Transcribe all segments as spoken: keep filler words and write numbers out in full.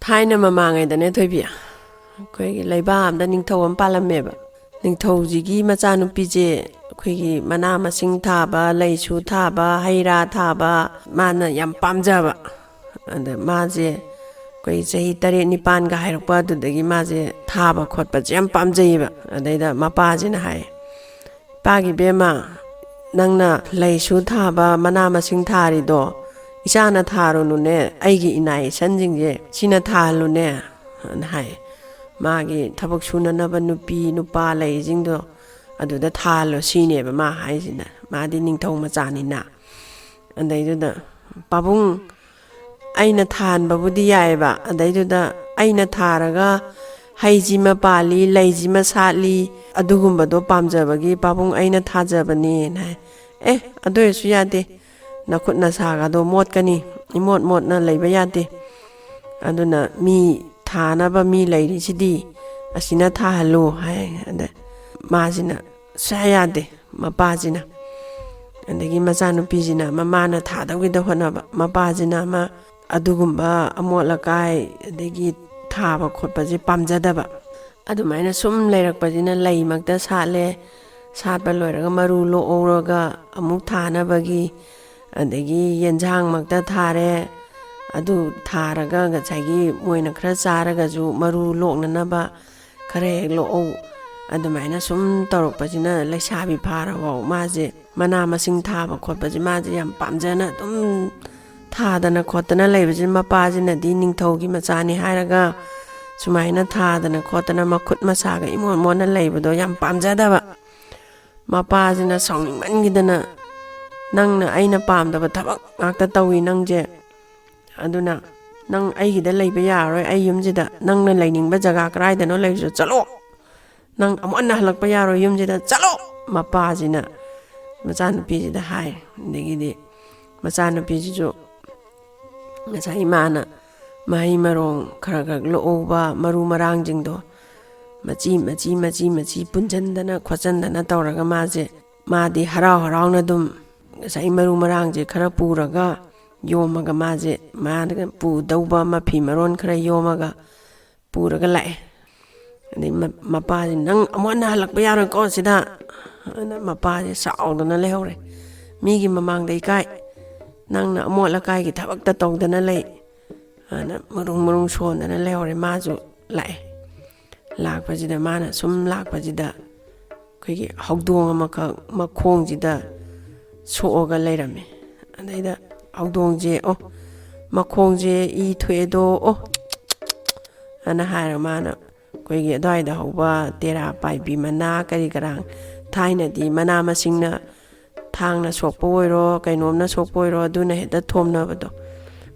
ꯊꯥꯏꯅ ꯃꯃꯥꯡꯉꯩꯗꯅꯦ, ꯊꯣꯏꯕꯤ, ꯑꯩꯈꯣꯏꯒꯤ ꯂꯩꯕꯥꯛ ꯑꯃꯗ ꯅꯤꯡꯊꯧ ꯑꯃ ꯄꯥꯜꯂꯝꯃꯦꯕ꯫ ꯅꯤꯡꯊꯧꯁꯤꯒꯤ ꯃꯆꯥꯅꯨꯄꯤꯁꯦ ꯑꯩꯈꯣꯏꯒꯤ ꯃꯅꯥ ꯃꯁꯤꯡ ꯊꯥꯕ, ꯂꯩꯁꯨ ꯊꯥꯕ, ꯍꯩ ꯔꯥ ꯊꯥꯕ ꯃꯥꯅ ꯌꯥꯝ ꯄꯥꯝꯖꯕ꯫ ꯑꯗ ꯃꯥꯁꯦ ꯑꯩꯈꯣꯏ ꯆꯍꯤ ꯇꯔꯦꯠ ꯅꯤꯄꯥꯟꯒ ꯍꯥꯏꯔꯛꯄ ꯑꯗꯨꯗꯒꯤ ꯃꯥꯁꯦ ꯊꯥꯕ ꯈꯣꯠꯄꯁꯦ ꯌꯥꯝ ꯄꯥꯝꯖꯩꯌꯦꯕ꯫ ꯑꯗꯩꯗ ꯃꯄꯥꯁꯤꯅ ꯍꯥꯏ, "ꯏꯄꯥꯒꯤ ꯕꯦꯝꯃ, ꯅꯪꯅ ꯂꯩꯁꯨ ꯊꯥꯕ, ꯃꯅꯥ ꯃꯁꯤꯡ ꯊꯥꯔꯤꯗꯣ ꯏꯆꯥꯅ ꯊꯥꯔꯨꯅꯨꯅꯦ, ꯑꯩꯒꯤ ꯏꯅꯥ ꯏꯁꯟꯁꯤꯡꯁꯦ ꯁꯤꯅ ꯊꯥꯍꯜꯂꯨꯅꯦ" ꯑꯅ ꯍꯥꯏ꯫ ꯃꯥꯒꯤ ꯊꯕꯛ ꯁꯨꯅꯅꯕ ꯅꯨꯄꯤ ꯅꯨꯄꯥ ꯂꯩꯁꯤꯡꯗꯣ ꯑꯗꯨꯗ ꯊꯥꯍꯜꯂꯣ ꯁꯤꯅꯦꯕ ꯃꯥ ꯍꯥꯏꯁꯤꯅ꯫ ꯃꯥꯗꯤ ꯅꯤꯡꯊꯧ ꯃꯆꯥꯅꯤꯅ꯫ ꯑꯗꯩꯗꯨꯗ, "ꯄꯥꯕꯨꯡ, ꯑꯩꯅ ꯊꯥꯍꯟꯕꯕꯨꯗꯤ ꯌꯥꯏꯑꯕ, ꯑꯗꯩꯗꯨꯗ ꯑꯩꯅ ꯊꯥꯔꯒ ꯍꯩꯁꯤꯃ ꯄꯥꯜꯂꯤ, ꯂꯩꯁꯤꯃ ꯁꯥꯠꯂꯤ, ꯑꯗꯨꯒꯨꯝꯕꯗꯣ ꯄꯥꯝꯖꯕꯒꯤ ꯄꯥꯕꯨꯡ ꯑꯩꯅ ꯊꯥꯖꯕꯅꯦꯅ" ꯍꯥꯏ꯫ "ꯑꯦ, ꯑꯗꯨ ꯑꯣꯏꯔꯁꯨ ꯌꯥꯗꯦ, ꯅꯈꯨꯠ ꯅꯁꯥꯒꯗꯣ ꯃꯣꯠꯀꯅꯤ, ꯏꯃꯣꯠ ꯃꯣꯠꯅ ꯂꯩꯕ ꯌꯥꯗꯦ, ꯑꯗꯨꯅ ꯃꯤ ꯊꯥꯅꯕ ꯃꯤ ꯂꯩꯔꯤꯁꯤꯗꯤ, ꯑꯁꯤꯅ ꯊꯥꯍꯜꯂꯨ" ꯍꯥꯏ꯫ ꯑꯗ ꯃꯥꯁꯤꯅ ꯁꯨꯌꯥ ꯌꯥꯗꯦ, ꯃꯄꯥꯁꯤꯅ꯫ ꯑꯗꯒꯤ ꯃꯆꯥꯅꯨꯄꯤꯁꯤꯅ ꯃꯃꯥꯅ ꯊꯥꯗꯧꯒꯤꯗ ꯍꯣꯠꯅꯕ, ꯃꯄꯥꯁꯤꯅ ꯑꯃ ꯑꯗꯨꯒꯨꯝꯕ ꯑꯃꯣꯠ ꯑꯀꯥꯏ ꯑꯗꯒꯤ ꯊꯥꯕ ꯈꯣꯠꯄꯁꯦ ꯄꯥꯝꯖꯗꯕ꯫ ꯑꯗꯨꯃꯥꯏꯅ ꯁꯨꯝ ꯂꯩꯔꯛꯄꯁꯤꯅ ꯂꯩꯃꯛꯇ ꯁꯥꯠꯂꯦ, ꯁꯥꯠꯄ ꯂꯣꯏꯔꯒ ꯃꯔꯨ ꯂꯣꯛꯍꯧꯔꯒ ꯑꯃꯨꯛ ꯊꯥꯅꯕꯒꯤ, ꯑꯗꯒꯤ ꯌꯦꯟꯁꯥꯡꯃꯛꯇ ꯊꯥꯔꯦ, ꯑꯗꯨ ꯊꯥꯔꯒ ꯉꯁꯥꯏꯒꯤ ꯃꯣꯏꯅ ꯈꯔ ꯆꯥꯔꯒꯁꯨ ꯃꯔꯨ ꯂꯣꯛꯅꯅꯕ ꯈꯔ ꯍꯦꯛ ꯂꯣꯛꯍꯧ꯫ ꯑꯗꯨꯃꯥꯏꯅ ꯁꯨꯝ ꯇꯧꯔꯛꯄꯁꯤꯅ ꯂꯩꯁꯥꯕꯤ ꯐꯥꯔꯐꯥꯎ ꯃꯥꯁꯦ ꯃꯅꯥ ꯃꯁꯤꯡ ꯊꯥꯕ ꯈꯣꯠꯄꯁꯦ ꯃꯥꯁꯦ ꯌꯥꯝ ꯄꯥꯝꯖꯅ ꯑꯗꯨꯝ ꯊꯥꯗꯅ ꯈꯣꯠꯇꯅ ꯂꯩꯕꯁꯦ, ꯃꯄꯥꯁꯤꯅꯗꯤ ꯅꯤꯡꯊꯧꯒꯤ ꯃꯆꯥꯅꯤ ꯍꯥꯏꯔꯒ ꯁꯨꯃꯥꯏꯅ ꯊꯥꯗꯅ ꯈꯣꯠꯇꯅ ꯃꯈꯨꯠ ꯃꯁꯥꯒ ꯏꯃꯣꯟ ꯃꯣꯟꯅ ꯂꯩꯕꯗꯣ ꯌꯥꯝ ꯄꯥꯝꯖꯗꯕ꯫ ꯃꯄꯥꯁꯤꯅ ꯁꯥꯎꯅꯤꯡꯃꯟꯈꯤꯗꯅ, "ꯅꯪꯅ ꯑꯩꯅ ꯄꯥꯝꯗꯕ ꯊꯕꯛ ꯉꯥꯛꯇ ꯇꯧꯏ ꯅꯪꯁꯦ, ꯑꯗꯨꯅ ꯅꯪ ꯑꯩꯒꯤꯗ ꯂꯩꯕ ꯌꯥꯔꯔꯣꯏ, ꯑꯩ ꯌꯨꯝꯁꯤꯗ ꯅꯪꯅ ꯂꯩꯅꯤꯡꯕ ꯖꯒꯥ ꯀꯗꯥꯏꯗꯅꯣ ꯂꯩꯔꯨꯆꯣ, ꯆꯠꯂꯣ, ꯅꯪ ꯑꯃꯨꯛ ꯍꯟꯅ ꯍꯜꯂꯛꯄ ꯌꯥꯔꯣꯏ ꯌꯨꯝꯁꯤꯗ, ꯆꯠꯂꯣ!" ꯃꯄꯥꯁꯤꯅ ꯃꯆꯥꯅꯨꯄꯤꯁꯤꯗ ꯍꯥꯏ꯫ ꯑꯗꯒꯤꯗꯤ ꯃꯆꯥꯅꯨꯄꯤꯁꯤꯁꯨ ꯉꯁꯥꯏ ꯏꯃꯥꯅ ꯃꯍꯩ ꯃꯔꯣꯡ ꯈꯔ ꯈꯔ ꯂꯣꯛꯍꯧꯕ ꯃꯔꯨ ꯃꯔꯥꯡꯁꯤꯡꯗꯣ ꯃꯆꯤ ꯃꯆꯤ ꯃꯆꯤ ꯃꯆꯤ ꯄꯨꯟꯁꯤꯟꯗꯅ ꯈꯣꯠꯆꯟꯗꯅ ꯇꯧꯔꯒ ꯃꯥꯁꯦ, ꯃꯥꯗꯤ ꯍꯔꯥꯎ ꯍꯔꯥꯎꯅ ꯑꯗꯨꯝ ꯉꯁꯥꯏ ꯃꯔꯨ ꯃꯔꯥꯡꯁꯦ ꯈꯔ ꯄꯨꯔꯒ ꯌꯣꯝꯃꯒ ꯃꯥꯁꯦ ꯃꯥꯅ ꯄꯨꯗꯧꯕ ꯃꯐꯤ ꯃꯔꯣꯟ ꯈꯔ ꯌꯣꯝꯃꯒ ꯄꯨꯔꯒ ꯂꯥꯛꯑꯦ꯫ ꯑꯗꯩ ꯃ-, ꯃꯄꯥꯁꯤ, "ꯅꯪ ꯑꯃꯨꯛ ꯍꯟꯅ ꯍꯜꯂꯛꯄ ꯌꯥꯔꯣꯏꯀꯣ ꯁꯤꯗ" ꯑꯅ ꯃꯄꯥꯁꯦ ꯁꯥꯎꯗꯅ ꯂꯩꯍꯧꯔꯦ꯫ "ꯃꯤꯒꯤ ꯃꯃꯥꯡꯗ ꯏꯀꯥꯏ, ꯅꯪꯅ ꯑꯃꯣꯠ ꯑꯀꯥꯏꯒꯤ ꯊꯕꯛꯇ ꯇꯧꯗꯅ ꯂꯩ" ꯑꯅ ꯃꯔꯨꯡ ꯃꯔꯨꯡ ꯁꯣꯟꯗꯅ ꯂꯩꯍꯧꯔꯦ꯫ ꯃꯥꯁꯨ ꯂꯥꯛꯑꯦ꯫ ꯂꯥꯛꯄꯁꯤꯗ, ꯃꯥꯅ ꯁꯨꯝ ꯂꯥꯛꯄꯁꯤꯗ, ꯑꯩꯈꯣꯏꯒꯤ ꯍꯧꯗꯣꯡ ꯑꯃꯈꯛ ꯃꯈꯣꯡꯁꯤꯗ ꯁꯣꯛꯑꯒ ꯂꯩꯔꯝꯃꯦ꯫ ꯑꯗꯩꯗ ꯍꯧꯗꯣꯡꯁꯦ, "ꯑꯣ, ꯃꯈꯣꯡꯁꯦ ꯏ ꯊꯣꯛꯑꯦꯗꯣ, ꯑꯣ" ꯑꯅ ꯍꯥꯏꯔꯒ ꯃꯥꯅ ꯑꯩꯈꯣꯏꯒꯤ ꯑꯗꯨꯋꯥꯏꯗ ꯍꯧꯕ ꯇꯦꯔꯥ ꯄꯥꯏꯕꯤ ꯃꯅꯥ ꯀꯔꯤ ꯀꯔꯥꯡ, ꯊꯥꯏꯅꯗꯤ ꯃꯅꯥ ꯃꯁꯤꯡꯅ, ꯊꯥꯡꯅ ꯁꯣꯛꯄ ꯑꯣꯏꯔꯣ, ꯀꯩꯅꯣꯝꯅ ꯁꯣꯛꯄ ꯑꯣꯏꯔꯣ, ꯑꯗꯨꯅ ꯍꯦꯛꯇ ꯊꯣꯝꯅꯕꯗꯣ,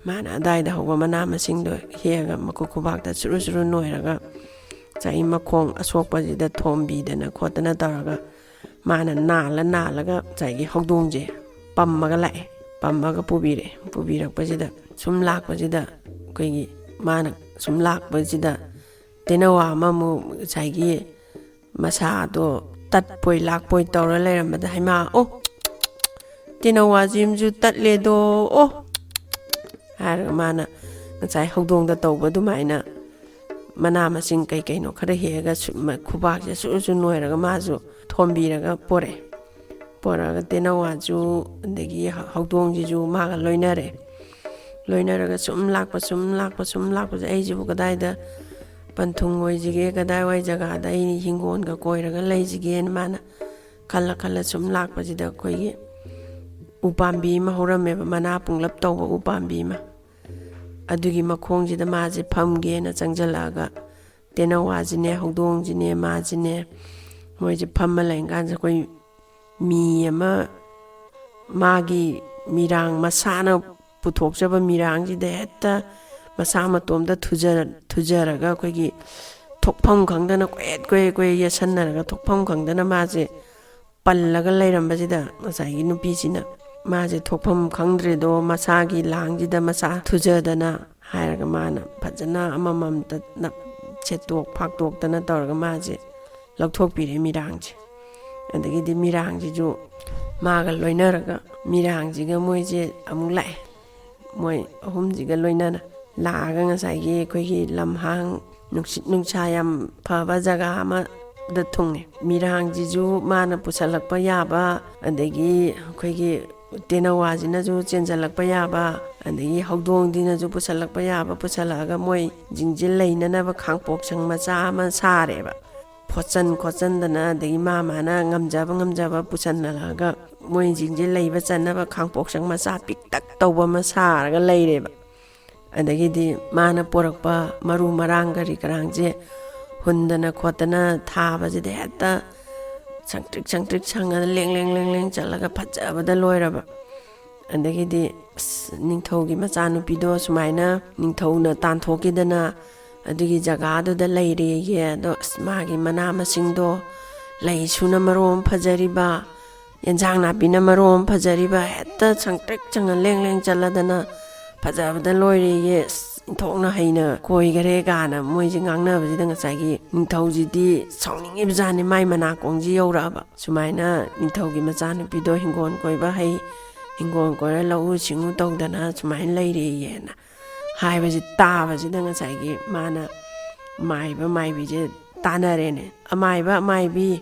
ꯃꯥꯅ ꯑꯗꯥꯏꯗ ꯍꯧꯕ ꯃꯅꯥ ꯃꯁꯤꯡꯗꯣ ꯍꯦꯛꯑꯒ ꯃꯈꯨꯠ ꯈꯨꯕꯥꯛꯇ ꯆꯨꯔꯨ ꯆꯨꯔꯨ ꯅꯣꯏꯔꯒ ꯉꯁꯥꯏꯒꯤ ꯃꯈꯣꯡ ꯑꯁꯣꯛꯄꯁꯤꯗ ꯊꯣꯝꯕꯤꯗꯅ ꯈꯣꯠꯇꯅ ꯇꯧꯔꯒ, ꯃꯥꯅ ꯅꯥꯜꯂ ꯅꯥꯜꯂꯒ ꯉꯁꯥꯏꯒꯤ ꯍꯧꯗꯣꯡꯁꯦ ꯄꯝꯃꯒ ꯂꯥꯛꯑꯦ꯫ ꯄꯝꯃꯒ ꯄꯨꯕꯤꯔꯛꯑꯦ꯫ ꯄꯨꯕꯤꯔꯛꯄꯁꯤꯗ, ꯁꯨꯝ ꯂꯥꯛꯄꯁꯤꯗ, ꯑꯩꯈꯣꯏꯒꯤ, ꯃꯥꯅ ꯁꯨꯝ ꯂꯥꯛꯄꯁꯤꯗ, ꯇꯦꯅꯋꯥ ꯑꯃꯃꯨꯛ ꯉꯁꯥꯏꯒꯤ ꯃꯁꯥꯗꯣ ꯇꯠꯄꯣꯏ ꯂꯥꯛꯄꯣꯏ ꯇꯧꯔ ꯂꯩꯔꯝꯕꯗ, "ꯍꯩꯃꯥ, ꯑꯣ, ꯇꯦꯅꯋꯥꯁꯤꯝꯁꯨ ꯇꯠꯂꯦꯗꯣ, ꯑꯣ" ꯍꯥꯏꯔꯒ ꯃꯥꯅ ꯉꯁꯥꯏ ꯍꯧꯗꯣꯡꯗ ꯇꯧꯕ ꯑꯗꯨꯃꯥꯏꯅ ꯃꯅꯥ ꯃꯁꯤꯡ ꯀꯩ ꯀꯩꯅꯣ ꯈꯔ ꯍꯦꯛꯑꯒ ꯁꯨ-, ꯃ-, ꯈꯨꯕꯥꯛꯁꯦ ꯁꯨꯔ ꯁꯨꯔ ꯅꯣꯏꯔꯒ ꯃꯥꯁꯨ ꯊꯣꯝꯕꯤꯔꯒ ꯄꯣꯔꯛꯑꯦ꯫ ꯄꯣꯔꯛꯑꯒ ꯇꯦꯅꯋꯥꯁꯨ, ꯑꯗꯒꯤ ꯍ-, ꯍꯧꯗꯣꯡꯁꯤꯁꯨ ꯃꯥꯒ ꯂꯣꯏꯅꯔꯦ꯫ ꯂꯣꯏꯅꯔꯒ ꯁꯨꯝ ꯂꯥꯛꯄ, ꯁꯨꯝ ꯂꯥꯛꯄ, ꯁꯨꯝ ꯂꯥꯛꯄꯁꯦ, "ꯑꯩꯁꯤꯕꯨ ꯀꯗꯥꯏꯗ ꯄꯟꯊꯨꯡ ꯑꯣꯏꯁꯤꯒꯦ, ꯀꯗꯥꯏꯋꯥꯏ ꯖꯒꯥꯗ ꯑꯩ ꯍꯤꯡꯒꯣꯜꯒ ꯀꯣꯏꯔꯒ ꯂꯩꯁꯤꯒꯦꯅ" ꯃꯥꯅ ꯈꯜꯂ ꯈꯜꯂ ꯁꯨꯝ ꯂꯥꯛꯄꯁꯤꯗ, ꯑꯩꯈꯣꯏꯒꯤ ꯎꯄꯥꯝꯕꯤ ꯑꯃ ꯍꯧꯔꯝꯃꯦꯕ, ꯃꯅꯥ ꯄꯨꯡꯂꯞ ꯇꯧꯕ ꯎꯄꯥꯝꯕꯤ ꯑꯃ꯫ ꯑꯗꯨꯒꯤ ꯃꯈꯣꯡꯁꯤꯗ ꯃꯥꯁꯦ ꯐꯝꯒꯦꯅ ꯆꯪꯁꯤꯜꯂꯛꯑꯒ, ꯇꯦꯅꯋꯥꯁꯤꯅꯦ, ꯍꯧꯗꯣꯡꯁꯤꯅꯦ, ꯃꯥꯁꯤꯅꯦ, ꯃꯣꯏꯁꯦ ꯐꯝꯃ ꯂꯩꯔꯀꯥꯟꯁꯤꯗ, ꯑꯩꯈꯣꯏ ꯃꯤ ꯑꯃ, ꯃꯥꯒꯤ ꯃꯤꯔꯥꯡ ꯃꯁꯥꯅ ꯄꯨꯊꯣꯛꯆꯕ ꯃꯤꯔꯥꯡꯁꯤꯗ ꯍꯦꯛꯇ ꯃꯁꯥ ꯃꯇꯣꯝꯇ ꯊꯨꯖ-, ꯊꯨꯖꯔꯒ, ꯑꯩꯈꯣꯏꯒꯤ ꯊꯣꯛꯐꯝ ꯈꯪꯗꯅ ꯀꯣꯏꯌꯦꯠ ꯀꯣꯏꯌꯦꯠ ꯀꯣꯏꯌꯦꯠ ꯌꯦꯠꯁꯟꯅꯔꯒ, ꯊꯣꯛꯐꯝ ꯈꯪꯗꯅ ꯃꯥꯁꯦ ꯄꯜꯂꯒ ꯂꯩꯔꯝꯕꯁꯤꯗ, ꯉꯁꯥꯏꯒꯤ ꯅꯨꯄꯤꯁꯤꯅ, "ꯃꯥꯁꯦ ꯊꯣꯛꯐꯝ ꯈꯪꯗ꯭ꯔꯦꯗꯣ, ꯃꯁꯥꯒꯤ ꯂꯥꯡꯁꯤꯗ ꯃꯁꯥ ꯊꯨꯖꯗꯅ" ꯍꯥꯏꯔꯒ ꯃꯥꯅ ꯐꯖꯅ ꯑꯃꯃꯝꯇ ꯅꯞ-, ꯁꯦꯠꯇꯣꯛ ꯐꯥꯛꯇꯣꯛꯇꯅ ꯇꯧꯔꯒ ꯃꯥꯁꯦ ꯂꯧꯊꯣꯛꯄꯤꯔꯦ ꯃꯤꯔꯥꯡꯁꯦ꯫ ꯑꯗꯒꯤꯗꯤ ꯃꯤꯔꯥꯡꯁꯤꯁꯨ ꯃꯥꯒ ꯂꯣꯏꯅꯔꯒ, ꯃꯤꯔꯥꯡꯁꯤꯒ ꯃꯣꯏꯁꯦ ꯑꯃꯨꯛ ꯂꯥꯛꯑꯦ꯫ ꯃꯣꯏ ꯑꯍꯨꯝꯁꯤꯒ ꯂꯣꯏꯅꯅ ꯂꯥꯛꯑꯒ ꯉꯁꯥꯏꯒꯤ ꯑꯩꯈꯣꯏꯒꯤ ꯂꯝꯍꯥꯡ, ꯅꯨꯡꯁꯤꯠ ꯅꯨꯡꯁꯥ ꯌꯥꯝ ꯐꯕ ꯖꯒꯥ ꯑꯃꯗ ꯊꯨꯡꯉꯦ꯫ ꯃꯤꯔꯥꯡꯁꯤꯁꯨ ꯃꯥꯅ ꯄꯨꯁꯜꯂꯛꯄ ꯌꯥꯕ, ꯑꯗꯒꯤ ꯑꯩꯈꯣꯏꯒꯤ ꯇꯦꯅꯋꯥꯁꯤꯅꯁꯨ ꯆꯦꯟꯁꯤꯜꯂꯛꯄ ꯌꯥꯕ, ꯑꯗꯒꯤ ꯍꯧꯗꯣꯡꯁꯤꯅꯁꯨ ꯄꯨꯁꯜꯂꯛꯄ ꯌꯥꯕ ꯄꯨꯁꯜꯂꯛꯑꯒ ꯃꯣꯏꯁꯤꯡꯁꯦ ꯂꯩꯅꯅꯕ ꯈꯥꯡꯄꯣꯛꯁꯪ ꯃꯆꯥ ꯑꯃ ꯁꯥꯔꯦꯕ꯫ ꯐꯣꯠꯆꯟ ꯈꯣꯠꯆꯟꯗꯅ, ꯑꯗꯒꯤ ꯃꯥ ꯃꯥꯅ ꯉꯝꯖꯕ ꯉꯝꯖꯕ ꯄꯨꯁꯟꯅꯔꯛꯑꯒ ꯃꯣꯏꯁꯤꯡꯁꯦ ꯂꯩꯕ ꯆꯟꯅꯕ ꯈꯥꯡꯄꯣꯛꯁꯪ ꯃꯆꯥ ꯄꯤꯛꯇꯛ ꯇꯧꯕ ꯑꯃ ꯁꯥꯔꯒ ꯂꯩꯔꯦꯕ꯫ ꯑꯗꯒꯤꯗꯤ ꯃꯥꯅ ꯄꯣꯔꯛꯄ ꯃꯔꯨ ꯃꯔꯥꯡ ꯀꯔꯤ ꯀꯔꯥꯡꯁꯦ ꯍꯨꯟꯗꯅ ꯈꯣꯠꯇꯅ ꯊꯥꯕꯁꯤꯗ ꯍꯦꯛꯇ ꯁꯪꯇ꯭ꯔꯤꯛ ꯁꯪꯇ꯭ꯔꯤꯛ ꯁꯪꯉꯒ ꯂꯦꯡ ꯂꯦꯡ ꯂꯦꯡ ꯂꯦꯡ ꯆꯠꯂꯒ ꯐꯖꯕꯗ ꯂꯣꯏꯔꯕ꯫ ꯑꯗꯒꯤꯗꯤ ꯑꯁ, ꯅꯤꯡꯊꯧꯒꯤ ꯃꯆꯥꯅꯨꯄꯤꯗꯣ ꯁꯨꯃꯥꯏꯅ ꯅꯤꯡꯊꯧꯅ ꯇꯥꯟꯊꯣꯛꯈꯤꯗꯅ ꯑꯗꯨꯒꯤ ꯖꯒꯥꯗꯨꯗ ꯂꯩꯔꯦꯌꯦ꯫ ꯑꯗꯣ ꯑꯁ, ꯃꯥꯒꯤ ꯃꯅꯥ ꯃꯁꯤꯡꯗꯣ, ꯂꯩ ꯁꯨꯅ ꯃꯔꯣ ꯑꯃ ꯐꯖꯔꯤꯕ, ꯌꯦꯟꯁꯥꯡ ꯅꯥꯄꯤꯅ ꯃꯔꯣ ꯑꯃ ꯐꯖꯔꯤꯕ, ꯍꯦꯛꯇ ꯁꯪꯇ꯭ꯔꯤꯛ ꯁꯪꯉ ꯂꯦꯡ ꯂꯦꯡ ꯆꯠꯂꯗꯅ ꯐꯖꯕꯗ ꯂꯣꯏꯔꯦꯌꯦ꯫ ꯑꯁ, ꯏꯟꯊꯣꯛꯅ ꯍꯩꯅ ꯀꯣꯏꯈꯔꯦ ꯀꯥꯏꯅ ꯃꯣꯏꯁꯦ ꯉꯥꯡꯅꯕꯁꯤꯗ ꯉꯁꯥꯏꯒꯤ ꯅꯤꯡꯊꯧꯁꯤꯗꯤ ꯁꯥꯎꯅꯤꯡꯉꯤꯕꯖꯥꯠꯅꯤ, ꯃꯥꯏ ꯃꯅꯥꯀꯣꯡꯁꯤ ꯌꯧꯔꯛꯑꯕ꯫ ꯁꯨꯃꯥꯏꯅ ꯅꯤꯡꯊꯧꯒꯤ ꯃꯆꯥꯅꯨꯄꯤꯗꯣ ꯍꯤꯡꯒꯣꯜ ꯀꯣꯏꯕ ꯍꯩ, ꯍꯤꯡꯒꯣꯜ ꯀꯣꯏꯔ ꯂꯧꯎ ꯁꯤꯡꯎ ꯇꯧꯗꯅ ꯁꯨꯃꯥꯏꯅ ꯂꯩꯔꯦꯌꯦꯅ ꯍꯥꯏꯕꯁꯤ ꯇꯥꯕꯁꯤꯗ ꯉꯁꯥꯏꯒꯤ ꯃꯥꯅ ꯃꯥꯏꯕ ꯃꯥꯏꯕꯤꯁꯦ ꯇꯥꯟꯅꯔꯦꯅꯦ꯫ "ꯑꯃꯥꯏꯕ ꯑꯃꯥꯏꯕꯤ,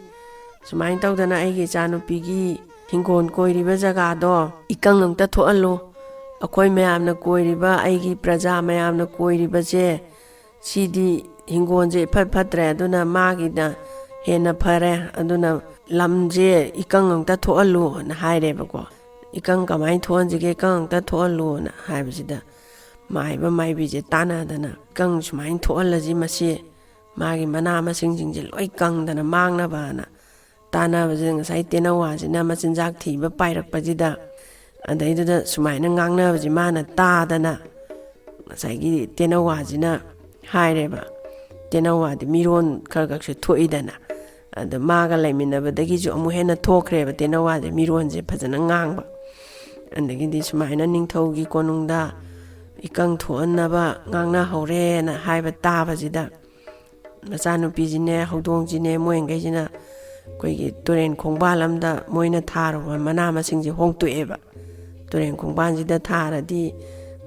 ꯁꯨꯃꯥꯏꯅ ꯇꯧꯗꯅ ꯑꯩꯒꯤ ꯏꯆꯥꯅꯨꯄꯤꯒꯤ ꯍꯤꯡꯒꯣꯜ ꯀꯣꯏꯔꯤꯕ ꯖꯒꯥꯗꯣ ꯏꯀꯪ ꯑꯝꯇ ꯊꯣꯛꯍꯜꯂꯨ꯫ ꯑꯩꯈꯣꯏ ꯃꯌꯥꯝꯅ ꯀꯣꯏꯔꯤꯕ, ꯑꯩꯒꯤ ꯄ꯭ꯔꯖꯥ ꯃꯌꯥꯝꯅ ꯀꯣꯏꯔꯤꯕꯁꯦ, ꯁꯤꯗꯤ ꯍꯤꯡꯒꯣꯜꯁꯦ ꯏꯐꯠ ꯐꯠꯇ꯭ꯔꯦ, ꯑꯗꯨꯅ ꯃꯥꯒꯤꯅ ꯍꯦꯟꯅ ꯐꯔꯦ, ꯑꯗꯨꯅ ꯂꯝꯁꯦ ꯏꯀꯪ ꯑꯝꯇ ꯊꯣꯛꯍꯜꯂꯨꯅ" ꯍꯥꯏꯔꯦꯕꯀꯣ꯫ "ꯏꯀꯪ ꯀꯃꯥꯏꯅ ꯊꯣꯛꯍꯟꯁꯤꯒꯦ? ꯏꯀꯪ ꯑꯝꯇ ꯊꯣꯛꯍꯜꯂꯨꯅ" ꯍꯥꯏꯕꯁꯤꯗ ꯃꯥꯏꯕ ꯃꯥꯏꯕꯤꯁꯦ ꯇꯥꯟꯅꯗꯅ, "ꯏꯀꯪ ꯁꯨꯃꯥꯏꯅ ꯊꯣꯛꯍꯜꯂꯁꯤ, ꯃꯁꯤ ꯃꯥꯒꯤ ꯃꯅꯥ ꯃꯁꯤꯡꯁꯤꯡꯁꯦ ꯂꯣꯏ ꯀꯪꯗꯅ ꯃꯥꯡꯅꯕꯅ" ꯇꯥꯟꯅꯕꯁꯤꯗ ꯉꯁꯥꯏ ꯇꯦꯅꯋꯥꯁꯤꯅ ꯃꯆꯤꯟꯖꯥꯛ ꯊꯤꯕ ꯄꯥꯏꯔꯛꯄꯁꯤꯗ, ꯑꯗꯩꯗꯨꯗ ꯁꯨꯃꯥꯏꯅ ꯉꯥꯡꯅꯕꯁꯤ ꯃꯥꯅ ꯇꯥꯗꯅ ꯉꯁꯥꯏꯒꯤ ꯇꯦꯅꯋꯥꯁꯤꯅ ꯍꯥꯏꯔꯦꯕ꯫ ꯇꯦꯅꯋꯥꯗꯤ ꯃꯤꯔꯣꯟ ꯈꯔ ꯈꯔꯁꯨ ꯊꯣꯛꯏꯗꯅ, ꯑꯗ ꯃꯥꯒ ꯂꯩꯃꯤꯟꯅꯕꯗꯒꯤꯁꯨ ꯑꯃꯨꯛ ꯍꯦꯟꯅ ꯊꯣꯛꯈ꯭ꯔꯦꯕ ꯇꯦꯅꯋꯥꯁꯦ, ꯃꯤꯔꯣꯟꯁꯦ ꯐꯖꯅ ꯉꯥꯡꯕ꯫ ꯑꯗꯒꯤꯗꯤ ꯁꯨꯃꯥꯏꯅ ꯅꯤꯡꯊꯧꯒꯤ ꯀꯣꯅꯨꯡꯗ ꯏꯀꯪ ꯊꯣꯛꯍꯟꯅꯕ ꯉꯥꯡꯅꯍꯧꯔꯦꯅ ꯍꯥꯏꯕ ꯇꯥꯕꯁꯤꯗ, ꯃꯆꯥꯅꯨꯄꯤꯁꯤꯅꯦ, ꯍꯧꯗꯣꯡꯁꯤꯅꯦ, ꯃꯣꯏꯈꯩꯁꯤꯅ ꯑꯩꯈꯣꯏꯒꯤ ꯇꯨꯔꯦꯟ ꯈꯣꯡꯕꯥꯜ ꯑꯃꯗ ꯃꯣꯏꯅ ꯊꯥꯔꯨꯕ ꯃꯅꯥ ꯃꯁꯤꯡꯁꯦ ꯍꯣꯡꯇꯣꯛꯑꯦꯕ꯫ ꯇꯨꯔꯦꯟ ꯈꯣꯡꯕꯥꯜꯁꯤꯗ ꯊꯥꯔꯗꯤ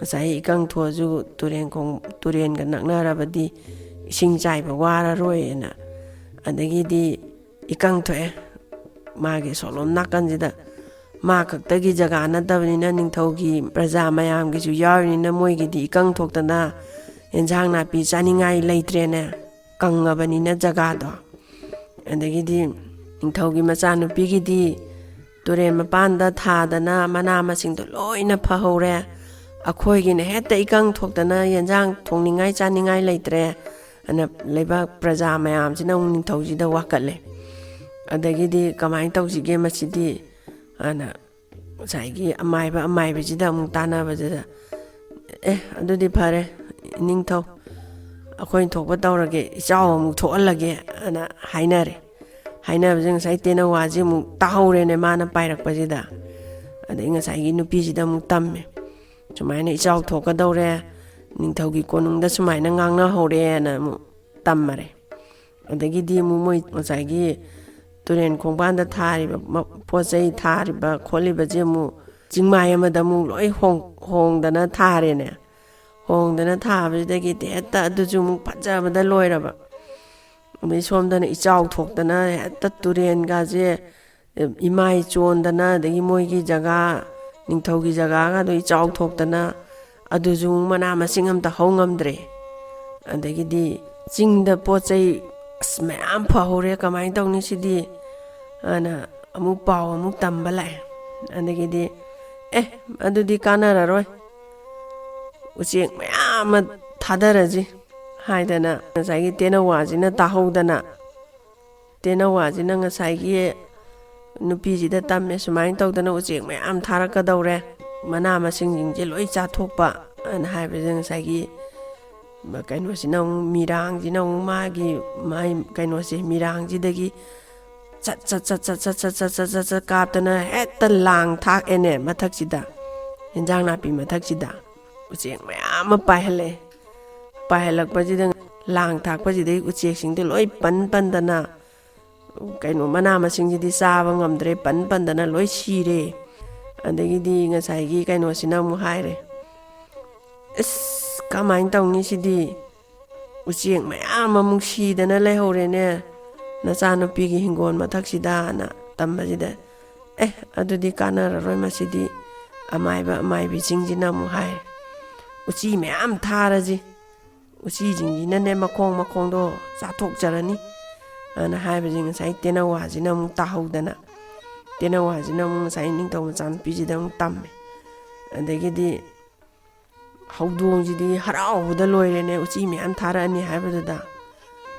ꯉꯁꯥꯏ ꯏꯀꯪ ꯊꯣꯛꯑꯁꯨ ꯇꯨꯔꯦꯟ ꯈꯣꯡ-, ꯇꯨꯔꯦꯟꯒ ꯅꯛꯅꯔꯕꯗꯤ ꯏꯁꯤꯡ ꯆꯥꯏꯕ ꯋꯥꯔꯔꯣꯏꯅ꯫ ꯑꯗꯒꯤꯗꯤ ꯏꯀꯪ ꯊꯣꯛꯑꯦ꯫ ꯃꯥꯒꯤ ꯁꯣꯂꯣꯝ ꯅꯥꯀꯟꯁꯤꯗ ꯃꯥ ꯈꯛꯇꯒꯤ ꯖꯒꯥ ꯅꯠꯇꯕꯅꯤꯅ ꯅꯤꯡꯊꯧꯒꯤ ꯄ꯭ꯔꯖꯥ ꯃꯌꯥꯝꯒꯤꯁꯨ ꯌꯥꯎꯔꯤꯅꯤꯅ ꯃꯣꯏꯒꯤꯗꯤ ꯏꯀꯪ ꯊꯣꯛꯇꯅ ꯑꯦꯟꯁꯥꯡ ꯅꯥꯄꯤ ꯆꯥꯅꯤꯡꯉꯥꯏ ꯂꯩꯇ꯭ꯔꯦꯅꯦ꯫ ꯀꯪꯉꯕꯅꯤꯅ ꯖꯒꯥꯗꯣ꯫ ꯑꯗꯒꯤꯗꯤ ꯅꯤꯡꯊꯧꯒꯤ ꯃꯆꯥꯅꯨꯄꯤꯒꯤꯗꯤ ꯇꯨꯔꯦꯟ ꯃꯄꯥꯟꯗ ꯊꯥꯗꯅ ꯃꯅꯥ ꯃꯁꯤꯡꯗꯣ ꯂꯣꯏꯅ ꯐꯍꯧꯔꯦ꯫ ꯑꯩꯈꯣꯏꯒꯤꯅ ꯍꯦꯛꯇ ꯏꯀꯪ ꯊꯣꯛꯇꯅ ꯌꯦꯟꯖꯥꯡ ꯊꯣꯡꯅꯤꯡꯉꯥꯏ ꯆꯥꯅꯤꯡꯉꯥꯏ ꯂꯩꯇ꯭ꯔꯦ꯫ ꯑꯗꯨꯅ ꯂꯩꯕꯥꯛ ꯄ꯭ꯔꯖꯥ ꯃꯌꯥꯝꯁꯤꯅ ꯑꯃꯨꯛ ꯅꯤꯡꯊꯧꯁꯤꯗ ꯋꯥꯀꯠꯂꯦ꯫ ꯑꯗꯒꯤꯗꯤ ꯀꯃꯥꯏꯅ ꯇꯧꯁꯤꯒꯦ ꯃꯁꯤꯗꯤ? ꯑꯅ ꯉꯁꯥꯏꯒꯤ ꯑꯃꯥꯏꯕ ꯑꯃꯥꯏꯕꯤꯁꯤꯗ ꯑꯃꯨꯛ ꯇꯥꯟꯅꯕꯁꯤꯗ, "ꯑꯦ, ꯑꯗꯨꯗꯤ ꯐꯔꯦ, ꯏꯅꯤꯡꯊꯧ, ꯑꯩꯈꯣꯏꯅ ꯊꯣꯛꯄ ꯇꯧꯔꯒꯦ, ꯏꯆꯥꯎ ꯑꯃꯨꯛ ꯊꯣꯛꯍꯜꯂꯒꯦ" ꯑꯅ ꯍꯥꯏꯅꯔꯦ꯫ ꯍꯥꯏꯅꯕꯁꯦ ꯉꯁꯥꯏ ꯇꯦꯅꯋꯥꯁꯤ ꯑꯃꯨꯛ ꯇꯥꯍꯧꯔꯦꯅꯦ, ꯃꯥꯅ ꯄꯥꯏꯔꯛꯄꯁꯤꯗ꯫ ꯑꯗꯩ ꯉꯁꯥꯏꯒꯤ ꯅꯨꯄꯤꯁꯤꯗ ꯑꯃꯨꯛ ꯇꯝꯃꯦ, "ꯁꯨꯃꯥꯏꯅ ꯏꯆꯥꯎ ꯊꯣꯛꯀꯗꯧꯔꯦ, ꯅꯤꯡꯊꯧꯒꯤ ꯀꯣꯅꯨꯡꯗ ꯁꯨꯃꯥꯏꯅ ꯉꯥꯡꯅꯍꯧꯔꯦꯅ" ꯑꯃꯨꯛ ꯇꯝꯃꯔꯦ꯫ ꯑꯗꯒꯤꯗꯤ ꯑꯃꯨꯛ ꯃꯣꯏ ꯉꯁꯥꯏꯒꯤ ꯇꯨꯔꯦꯟ ꯈꯣꯡꯕꯥꯟꯗ ꯊꯥꯔꯤꯕ ꯃ-, ꯄꯣꯠ ꯆꯩ ꯊꯥꯔꯤꯕ ꯈꯣꯠꯂꯤꯕꯁꯦ ꯑꯃꯨꯛ ꯆꯤꯡꯃꯥꯏ ꯑꯃꯗ ꯑꯃꯨꯛ ꯂꯣꯏ ꯍꯣꯡ-, ꯍꯣꯡꯗꯅ ꯊꯥꯔꯦꯅꯦ꯫ ꯍꯣꯡꯗꯅ ꯊꯥꯕꯁꯤꯗꯒꯤꯗꯤ ꯍꯦꯛꯇ ꯑꯗꯨꯁꯨ ꯑꯃꯨꯛ ꯐꯖꯕꯗ ꯂꯣꯏꯔꯕ꯫ ꯑꯗꯩ ꯁꯣꯝꯗꯅ ꯏꯆꯥꯎ ꯊꯣꯛꯇꯅ ꯍꯦꯛꯇ ꯇꯨꯔꯦꯟꯒꯁꯦ ꯏꯃꯥꯏ ꯆꯣꯟꯗꯅ, ꯑꯗꯒꯤ ꯃꯣꯏꯒꯤ ꯖꯒꯥ, ꯅꯤꯡꯊꯧꯒꯤ ꯖꯒꯥꯒꯗꯣ ꯏꯆꯥꯎ ꯊꯣꯛꯇꯅ, ꯑꯗꯨꯁꯨ ꯃꯅꯥ ꯃꯁꯤꯡ ꯑꯝꯇ ꯍꯧ ꯉꯝꯗ꯭ꯔꯦ꯫ ꯑꯗꯒꯤꯗꯤ ꯆꯤꯡꯗ ꯄꯣꯠ ꯆꯩ ꯑꯁ ꯃꯌꯥꯝ ꯐꯍꯧꯔꯦ, ꯀꯃꯥꯏꯅ ꯇꯧꯅꯤ ꯁꯤꯗꯤ? ꯑꯅ ꯑꯃꯨꯛ ꯄꯥꯎ ꯑꯃꯨꯛ ꯇꯝꯕ ꯂꯥꯛꯑꯦ꯫ ꯑꯗꯒꯤꯗꯤ, "ꯑꯦ, ꯑꯗꯨꯗꯤ ꯀꯥꯟꯅꯔꯔꯣꯏ, ꯎꯆꯦꯛ ꯃꯌꯥꯝ ꯑꯃ ꯊꯥꯗꯔꯁꯤ" ꯍꯥꯏꯗꯅ ꯉꯁꯥꯏꯒꯤ ꯇꯦꯅꯋꯥꯁꯤꯅ ꯇꯥꯍꯧꯗꯅ, ꯇꯦꯅꯋꯥꯁꯤꯅ ꯉꯁꯥꯏꯒꯤ ꯅꯨꯄꯤꯁꯤꯗ ꯇꯝꯃꯦ, "ꯁꯨꯃꯥꯏꯅ ꯇꯧꯗꯅ ꯎꯆꯦꯛ ꯃꯌꯥꯝ ꯊꯥꯔꯛꯀꯗꯧꯔꯦ, ꯃꯅꯥ ꯃꯁꯤꯡꯁꯤꯡꯁꯦ ꯂꯣꯏ ꯆꯥꯊꯣꯛꯄ" ꯑꯅ ꯍꯥꯏꯕꯁꯤꯗ ꯉꯁꯥꯏꯒꯤ ꯀꯩꯅꯣꯁꯤꯅ ꯑꯃꯨꯛ, ꯃꯤꯔꯥꯡꯁꯤꯅ ꯑꯃꯨꯛ ꯃꯥꯒꯤ, ꯃꯥꯒꯤ ꯀꯩꯅꯣꯁꯦ, ꯃꯤꯔꯥꯡꯁꯤꯗꯒꯤ ꯆꯠ ꯆꯠ ꯆꯠ ꯆꯠ ꯆꯠ ꯆꯠ ꯆꯠ ꯆꯠ ꯆꯠ ꯀꯥꯞꯇꯅ ꯍꯦꯛꯇ ꯂꯥꯡ ꯊꯥꯛꯑꯦꯅꯦ ꯃꯊꯛꯁꯤꯗ, ꯏꯟꯖꯥꯡ ꯅꯥꯄꯤ ꯃꯊꯛꯁꯤꯗ ꯎꯆꯦꯛ ꯃꯌꯥꯝ ꯑꯃ ꯄꯥꯏꯍꯜꯂꯛꯑꯦ꯫ ꯄꯥꯏꯍꯜꯂꯛꯄꯁꯤꯗ ꯂꯥꯡ ꯊꯥꯛꯄꯁꯤꯗꯩ ꯎꯆꯦꯛꯁꯤꯡꯗꯣ ꯂꯣꯏ ꯄꯟ ꯄꯟꯗꯅ, ꯀꯩꯅꯣ, ꯃꯅꯥ ꯃꯁꯤꯡꯁꯤꯗꯤ ꯆꯥꯕ ꯉꯝꯗ꯭ꯔꯦ, ꯄꯟ ꯄꯟꯗꯅ ꯂꯣꯏ ꯁꯤꯔꯦ꯫ ꯑꯗꯒꯤꯗꯤ ꯉꯁꯥꯏꯒꯤ ꯀꯩꯅꯣꯁꯤꯅ ꯑꯃꯨꯛ ꯍꯥꯏꯔꯦ, "ꯑꯁ, ꯀꯃꯥꯏꯅ ꯇꯧꯅꯤ ꯁꯤꯗꯤ? ꯎꯆꯦꯛ ꯃꯌꯥꯝ ꯑꯃꯨꯛ ꯁꯤꯗꯅ ꯂꯩꯍꯧꯔꯦꯅꯦ ꯅꯆꯥꯅꯨꯄꯤꯒꯤ ꯍꯤꯡꯒꯣꯜ ꯃꯊꯛꯁꯤꯗꯅ" ꯇꯝꯕꯁꯤꯗ, "ꯑꯦ, ꯑꯗꯨꯗꯤ ꯀꯥꯟꯅꯔꯔꯣꯏ ꯃꯁꯤꯗꯤ"꯫ ꯑꯃꯥꯏꯕ ꯑꯃꯥꯏꯕꯤꯁꯤꯡꯁꯤꯅ ꯑꯃꯨꯛ ꯍꯥꯏ, "ꯎꯆꯤ ꯃꯌꯥꯝ ꯊꯥꯔꯁꯤ, ꯎꯆꯤꯁꯤꯡꯁꯤꯅꯅꯦ ꯃꯈꯣꯡ ꯃꯈꯣꯡꯗꯣ ꯆꯥꯊꯣꯛꯆꯔꯅꯤ" ꯑꯅ ꯍꯥꯏꯕꯁꯦ ꯉꯁꯥꯏ ꯇꯦꯅꯋꯥꯁꯤꯅ ꯑꯃꯨꯛ ꯇꯥꯍꯧꯗꯅ, ꯇꯦꯅꯋꯥꯁꯤꯅ ꯑꯃꯨꯛ ꯉꯁꯥꯏ ꯅꯤꯡꯊꯧ ꯃꯆꯥꯅꯨꯄꯤꯁꯤꯗ ꯑꯃꯨꯛ ꯇꯝꯃꯦ꯫ ꯑꯗꯒꯤꯗꯤ ꯍꯧꯗꯣꯡꯁꯤꯗꯤ ꯍꯔꯥꯎꯕꯗ ꯂꯣꯏꯔꯦꯅꯦ, ꯎꯆꯤ ꯃꯌꯥꯝ ꯊꯥꯔꯛꯑꯅꯤ ꯍꯥꯏꯕꯗꯨꯗ꯫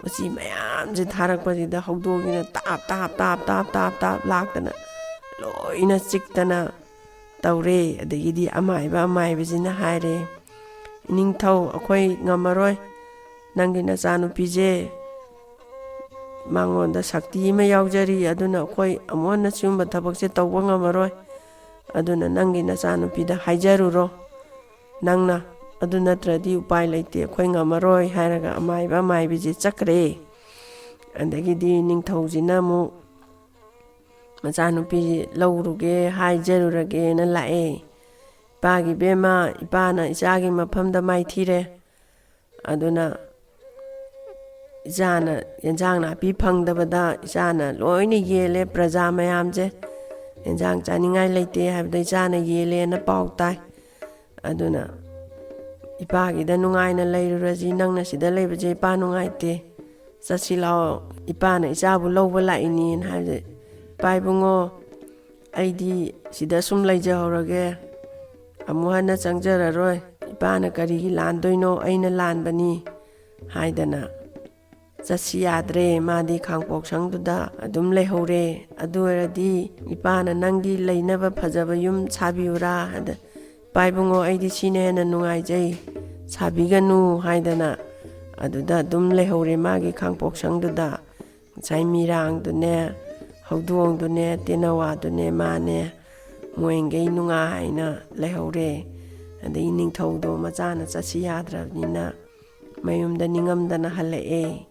ꯎꯆꯤ ꯃꯌꯥꯝꯁꯦ ꯊꯥꯔꯛꯄꯁꯤꯗ ꯍꯧꯗꯣꯡꯁꯤꯅ ꯇꯥꯞ ꯇꯥꯞ ꯇꯥꯞ ꯇꯥꯞ ꯇꯥꯞ ꯇꯥꯞ ꯂꯥꯛꯇꯅ ꯂꯣꯏꯅ ꯆꯤꯛꯇꯅ ꯇꯧꯔꯦ꯫ ꯑꯗꯒꯤꯗꯤ ꯑꯃꯥꯏꯕ ꯑꯃꯥꯏꯕꯁꯤꯅ ꯍꯥꯏꯔꯦ, "ꯏꯅꯤꯡꯊꯧ, ꯑꯩꯈꯣꯏ ꯉꯝꯃꯔꯣꯏ, ꯅꯪꯒꯤ ꯅꯆꯥꯅꯨꯄꯤꯁꯦ ꯃꯉꯣꯟꯗ ꯁꯛꯇꯤ ꯑꯃ ꯌꯥꯎꯖꯔꯤ, ꯑꯗꯨꯅ ꯑꯩꯈꯣꯏ ꯑꯃꯨꯛ ꯍꯟꯅ ꯁꯤꯒꯨꯝꯕ ꯊꯕꯛꯁꯦ ꯇꯧꯕ ꯉꯝꯃꯔꯣꯏ꯫ ꯑꯗꯨꯅ ꯅꯪꯒꯤ ꯅꯆꯥꯅꯨꯄꯤꯗ ꯍꯥꯏꯖꯔꯨꯔꯣ ꯅꯪꯅ, ꯑꯗꯨ ꯅꯠꯇ꯭ꯔꯗꯤ ꯎꯄꯥꯏ ꯂꯩꯇꯦ, ꯑꯩꯈꯣꯏ ꯉꯝꯃꯔꯣꯏ" ꯍꯥꯏꯔꯒ ꯑꯃꯥꯏꯕ ꯑꯃꯥꯏꯕꯤꯁꯦ ꯆꯠꯈ꯭ꯔꯦ꯫ ꯑꯗꯒꯤꯗꯤ ꯅꯤꯡꯊꯧꯁꯤꯅ ꯑꯃꯨꯛ ꯃꯆꯥꯅꯨꯄꯤ ꯂꯧꯔꯨꯒꯦ ꯍꯥꯏꯖꯔꯨꯔꯒꯦꯅ ꯂꯥꯛꯑꯦ꯫ "ꯏꯄꯥꯒꯤ ꯏꯕꯦꯝꯃ, ꯏꯄꯥꯅ ꯏꯆꯥꯒꯤ ꯃꯐꯝꯗ ꯃꯥꯏꯊꯤꯔꯦ꯫ ꯑꯗꯨꯅ ꯏꯆꯥꯅ ꯌꯦꯟꯁꯥꯡ ꯅꯥꯄꯤ ꯐꯪꯗꯕꯗ ꯏꯆꯥꯅ ꯂꯣꯏꯅ ꯌꯦꯜꯂꯦ, ꯄ꯭ꯔꯖꯥ ꯃꯌꯥꯝꯁꯦ ꯌꯦꯟꯁꯥꯡ ꯆꯥꯅꯤꯡꯉꯥꯏ ꯂꯩꯇꯦ ꯍꯥꯏꯕꯗ ꯏꯆꯥꯅ ꯌꯦꯜꯂꯦꯅ ꯄꯥꯎ ꯇꯥꯏ꯫ ꯑꯗꯨꯅ ꯏꯄꯥꯒꯤꯗ ꯅꯨꯡꯉꯥꯏꯅ ꯂꯩꯔꯨꯔꯁꯤ, ꯅꯪꯅ ꯁꯤꯗ ꯂꯩꯕꯁꯦ ꯏꯄꯥ ꯅꯨꯡꯉꯥꯏꯇꯦ, ꯆꯠꯁꯤ ꯂꯥꯛꯑꯣ, ꯏꯄꯥꯅ ꯏꯆꯥꯕꯨ ꯂꯧꯕ ꯂꯥꯛꯏꯅꯦꯅ" ꯍꯥꯏꯕꯁꯦ, "ꯏꯄꯥ ꯏꯕꯨꯡꯉꯣ, ꯑꯩꯗꯤ ꯁꯤꯗ ꯁꯨꯝ ꯂꯩꯖꯍꯧꯔꯒꯦ, ꯑꯃꯨꯛ ꯍꯟꯅ ꯆꯪꯖꯔꯔꯣꯏ, ꯏꯄꯥꯅ ꯀꯔꯤꯒꯤ ꯂꯥꯟꯗꯣꯏꯅꯣ, ꯑꯩꯅ ꯂꯥꯟꯕꯅꯤ" ꯍꯥꯏꯗꯅ ꯆꯠꯁꯤ ꯌꯥꯗ꯭ꯔꯦ꯫ ꯃꯥꯗꯤ ꯈꯥꯡꯄꯣꯛꯁꯪꯗꯨꯗ ꯑꯗꯨꯝ ꯂꯩꯍꯧꯔꯦ꯫ "ꯑꯗꯨ ꯑꯣꯏꯔꯗꯤ ꯏꯄꯥꯅ ꯅꯪꯒꯤ ꯂꯩꯅꯕ ꯐꯖꯕ ꯌꯨꯝ ꯁꯥꯕꯤꯌꯨꯔꯥ?" ꯍꯥꯏꯗ, "ꯏꯄꯥ ꯏꯕꯨꯡꯉꯣ, ꯑꯩꯗꯤ ꯁꯤꯅ ꯍꯦꯟꯅ ꯅꯨꯡꯉꯥꯏꯖꯩ, ꯁꯥꯕꯤꯒꯅꯨ" ꯍꯥꯏꯗꯅ ꯑꯗꯨꯗ ꯑꯗꯨꯝ ꯂꯩꯍꯧꯔꯦ ꯃꯥꯒꯤ ꯈꯥꯡꯄꯣꯛꯁꯪꯗꯨꯗ꯫ ꯉꯁꯥꯏ ꯃꯤꯔꯥꯡꯗꯨꯅꯦ, ꯍꯧꯗꯣꯡꯗꯨꯅꯦ, ꯇꯦꯅꯋꯥꯗꯨꯅꯦ, ꯃꯥꯅꯦ, ꯃꯣꯏꯈꯩ ꯅꯨꯡꯉꯥꯏꯅ ꯂꯩꯍꯧꯔꯦ꯫ ꯑꯗꯩ ꯅꯤꯡꯊꯧꯗꯣ ꯃꯆꯥꯅ ꯆꯠꯁꯤ ꯌꯥꯗ꯭ꯔꯕꯅꯤꯅ ꯃꯌꯨꯝꯗ ꯅꯤꯡꯉꯝꯗꯅ ꯍꯜꯂꯛꯑꯦ꯫